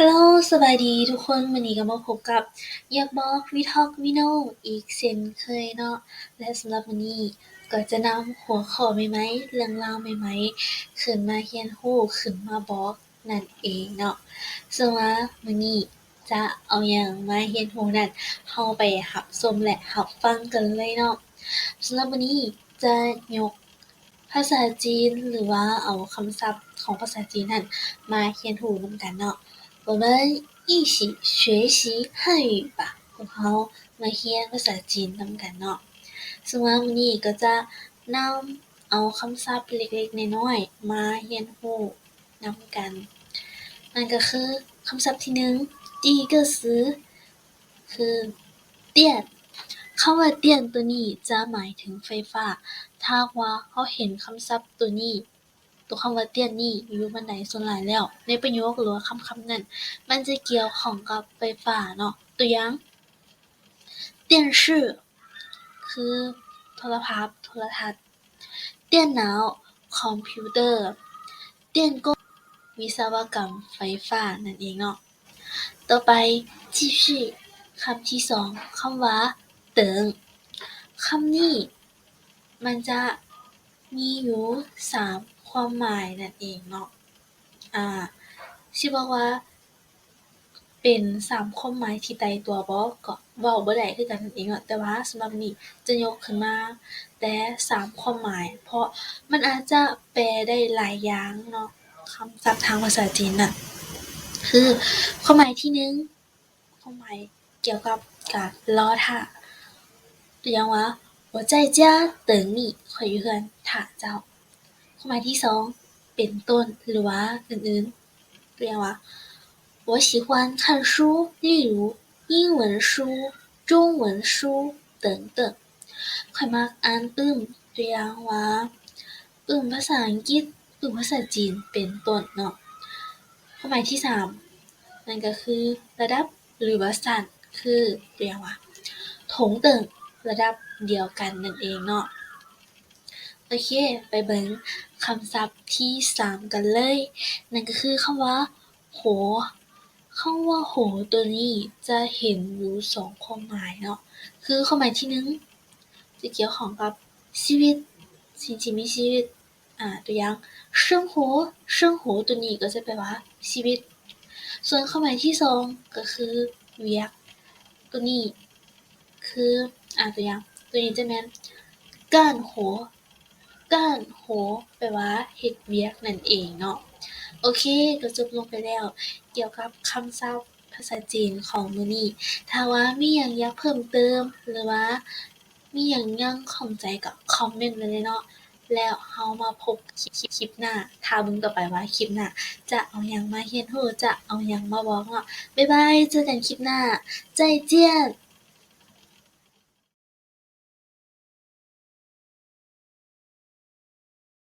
Hello ສະບາຍດີທຸກຄົນ, ມື້ນີ້ກໍມາພົບກັບຢາກບອກ We Talk We Know ອີກເຊັ່ນເຄີຍເນາະ ແລະ ສຳລັບມື້ນີ້ກໍຈະນຳຫົວຂໍ້ໃໝ່ໆ ເລື່ອງລາວໃໝ່ໆ ຂຶ້ນມາຮຽນຮູ້ ຂຶ້ນມາບອກນັ້ນເອງເນາະ. ເຊິ່ງວ່າມື້ນີ້ຈະເອົາຫຍັງມາຮຽນຮູ້ນັ້ນ ເຮົາໄປຮັບຊົມ ແລະ ຮັບຟັງກັນເລີຍເນາະ. ສຳລັບມື້ນີ້ຈະຍົກ ພາສາຈີນ ຫຼືວ່າເອົາຄຳສັບຂອງພາສາຈີນນັ້ນມາຮຽນຮູ້ນຳກັນເນາະ. 我们一起学习汉语吧. ພວກເຮົາມາຮຽນພາສາຈີນນຳກັນເນາະ. ເຊິ່ງວ່າມື້ນີ້ກໍຈະນຳເອົາຄຳສັບເລັກໆນ້ອຍໆມາຮຽນຮູ້ນຳກັນ. ນັ້ນກໍຄືຄຳສັບທີໜຶ່ງ 第一个词 ຄື 电. ຄຳວ່າ 电 ຕົວນີ້ຈະໝາຍເຖິງໄຟຟ້າ. ຖ້າຫາກວ່າເຮົາເຫັນຄຳສັບຕົວນີ້, ຕົວຄຳວ່າ 电 ນີ້ຢູ່ບ່ອນໃດ, ສ່ວນຫຼາຍແລ້ວໃນປະໂຫຍກ ຫຼືວ່າຄຳຄຳນັ້ນ ມັນຈະກ່ຽວຂ້ອງກັບໄຟຟ້າເນາະ. ຕົວຢ່າງ 电视 ຄືໂທລະພັບ, ໂທລະທັດ. 电脑 ຄອມພິວເຕີ. 电工 ວິສະວະກຳໄຟຟ້ານັ້ນເອງເນາະ. ຕໍ່ໄປ 继续 ຄຳທີສອງ ຄຳວ່າ 等. ຄຳນີ້ມັນຈະມີຢູ່ສາມຄວາມໝາຍນັ້ນເອງເນາະ. ອາ ຊິບອກວ່າ ເປັນສາມຄວາມໝາຍທີ່ຕາຍຕົວບໍ່ ກໍເວົ້າບໍ່ໄດ້ຄືກັນນັ້ນເອງເນາະ, ແຕ່ວ່າສຳລັບນີ້ຈະຍົກຂຶ້ນມາແຕ່ສາມຄວາມໝາຍ ເພາະມັນອາດຈະແປໄດ້ຫຼາຍຢ່າງເນາະ. ຄຳສັບທາງພາສາຈີນນະ ຄືຄວາມໝາຍທີໜຶ່ງ ຄວາມໝາຍກ່ຽວກັບການລໍຖ້າ. ຕົວຢ່າງວ່າ 我在家等你 ຂ້ອຍຢູ່ເຮືອນຖ້າເຈົ້າ. ຄວາມໝາຍທີສອງ ເປັນຕົ້ນ ຫຼືວ່າອື່ນໆ. ຕົວຢ່າງວ່າ 我喜欢看书 例如英文书、中文书等等. ຂ້ອຍມັກອ່ານປຶ້ມ. ຕົວຢ່າງວ່າ ປຶ້ມພາສາອັງກິດ, ປຶ້ມພາສາຈີນ ເປັນຕົ້ນເນາະ. ຄວາມໝາຍທີສາມ ນັ້ນກໍຄືລະດັບ ຫຼືວ່າຊັ້ນ ຄືຕົວຢ່າງວ່າ 同等 ລະດັບດຽວກັນນັ້ນເອງເນາະ. ໂອເຄ ໄປເບິ່ງຄຳສັບທີສາມກັນເລີຍ. ນັ້ນກໍຄືຄຳວ່າ 火. ຄຳວ່າ 火 ຕົວນີ້ຈະເຫັນຢູ່ສອງຄວາມໝາຍເນາະ. ຄືຄວາມໝາຍທີໜຶ່ງ ຈະກ່ຽວຂ້ອງກັບຊີວິດ, ສິ່ງທີ່ມີຊີວິດ. ອາ ຕົວຢ່າງ 生活, 生活 ຕົວນີ້ກໍຈະແປວ່າຊີວິດ. ສ່ວນຄວາມໝາຍທີສອງກໍຄືວຽກ. ຕົວນີ້ຄື ອາ ຕົວຢ່າງ ຕົວນີ້ຈະແມ່ນ 干活, 干活 ແປວ່າເຮັດວຽກນັ້ນເອງເນາະ. ໂອເຄ ກໍຈົບລົງໄປແລ້ວກ່ຽວກັບຄຳສັບພາສາຈີນຂອງມື້ນີ້. ຖ້າວ່າມີຫຍັງຢາກເພີ່ມເຕີມ ຫຼືວ່າມີຫຍັງຍັງຂ້ອງໃຈກໍຄອມເມັນໄວ້ເລີຍເນາະ. ແລ້ວເຮົາມາພົບຄລິບ ຄລິບໜ້າ. ຖ້າເບິ່ງຕໍ່ໄປວ່າຄລິບໜ້າຈະເອົາຫຍັງມາຮຽນຮູ້, ຈະເອົາຫຍັງມາບອກເນາະ. ບາຍບາຍ, ເຈີກັນຄລິບໜ້າ. 再见.